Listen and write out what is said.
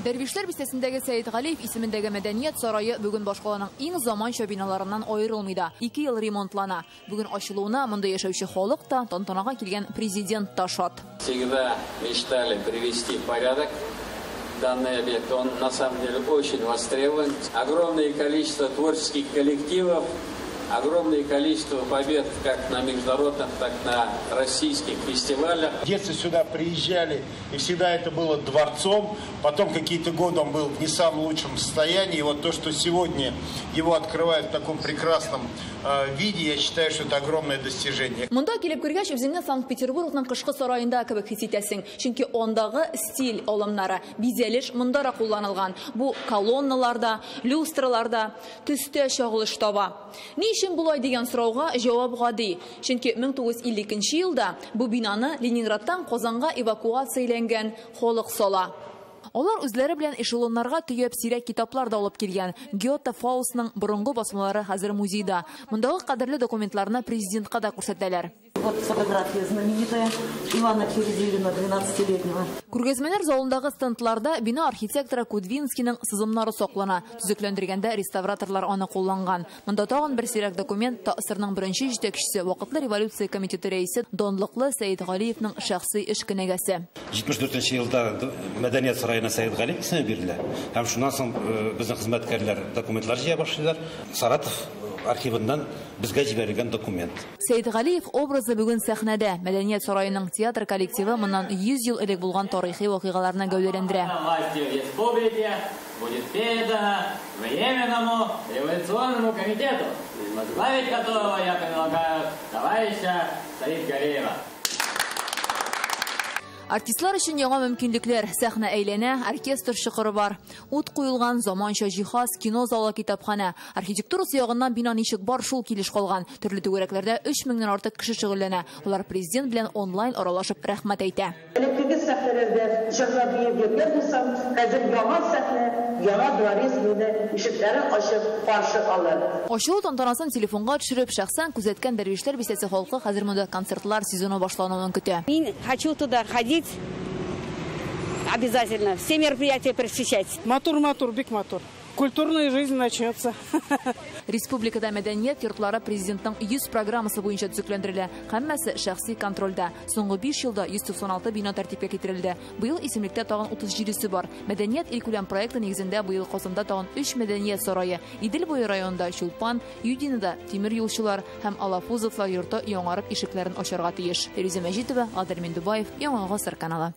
Дәрвишләр бистәсендәге Сәетгалиев исемендәге мәдәният сарае бүген башкаланың иң заманча биналарыннан аерылмый да. 2 ел ремонтлана. Бүген ачылуына монда яшәүче халык та, тантанага килгән президент та шат. Всегда мечтали привести в порядок данный объект. Он на самом деле очень востребован. Огромное количество творческих коллективов, огромное количество побед как на международных, так и на российских фестивалях. В детстве сюда приезжали, и всегда это было дворцом. Потом какие-то годы он был в не самом лучшем состоянии. И вот то, что сегодня его открывают в таком прекрасном виде, я считаю, что это огромное достижение. Монда килеп күргәч, үзеңне Санкт-Петербургның кышкы сараенда кебек хис итәсең. Чөнки андагы стиль алымнары, бизәлеш монда да кулланылган. Бу колонналарда, люстраларда төстә чагылыш таба. Ни өчен болай дигән сорауга җавап гади. Чөнки 1952 елда бу бинаны Ленинградтан Казанга эвакуацияләнгән халык сала. Алар үзләре белән эшелоннарга төяп сирәк китаплар да алып килгән. Гёте, Фаустның борынгы басмалары хәзер музейда. Мондагы кадерле документларны президентка да күрсәтәләр. Вот фотография знаменитая Ивана Чередилина, 12-летнего. Күргәзмәләр залындагы стендларда бина архитекторы Кудвинскийның сызымнары саклана. Төзекләндергәндә реставраторлар аны кулланган. Монда тагын бер сирәк документ ТАССРның беренче җитәкчесе, вакытлы революция комитеты рәисе данлыклы Сәетгалиевның шәхси эш кенәгәсе. 74 елда мәдәният сараена Сәетгалиев исеме бирелә. Һәм шуннан соң безнең хезмәткәрләр документлар җыя башлыйлар. Саратов архивыннан безгә җибәрелгән документ. Сәетгалиев образы бүген сәхнәдә. Мәдәният сараеның театр коллективы моннан 100 ел элек булган тарихи вакыйгаларны гәүдәләндерә. Властью республики будет передана Временному революционному комитету, возглавить которого я предлагаю товарища Саидгалиева. Артистлар өчен яңа мөмкинлекләр. Сәхнә әйләнә, оркестр чокыры бар. Ут куелган заманча җиһаз, кино залы, китапханә. Архитектурасы ягыннан бина ничек бар, шул килеш калган. Төрле түгәрәкләрдә 3000-нән артык кеше шөгыльләнә. Алар президент белән онлайн аралашып рәхмәт әйтә. Элеккеге сәхнәләрдә җырлап биеп йөргән булсам, хәзер яңа сәхнә, яңа дворец мине ишекләрен ачып каршы алыр. Ачылу тантанасын телефонга төшереп, шәхсән күзәткән Дәрвишләр бистәсе халкы хәзер монда концертлар сезоны башлануын көтә. Мин хочу туда ходить. Обязательно все мероприятия посещать. Матур, матур, бик матур. Культурная жизнь начнется. Республикада мәдәният йортлары президентның 100 программасы буенча төзекләндерелә. Һәммәсе шәхси контрольдә. Соңгы 5 елда 196 бина тәртипкә китерелде. Быел исемлектә тагын 37-се бар. Мәдәният илкүләм проекты нигезендә быел Казанда тагын 3 мәдәният сарае, Идел буе районында Чулпан, Юдинода тимер юлчылар һәм Алафузовлар йорты яңарып ишекләрен ачарга тиеш. Фирүзә Мәҗитова, Адел Миндубаев, Яңа Гасыр каналы.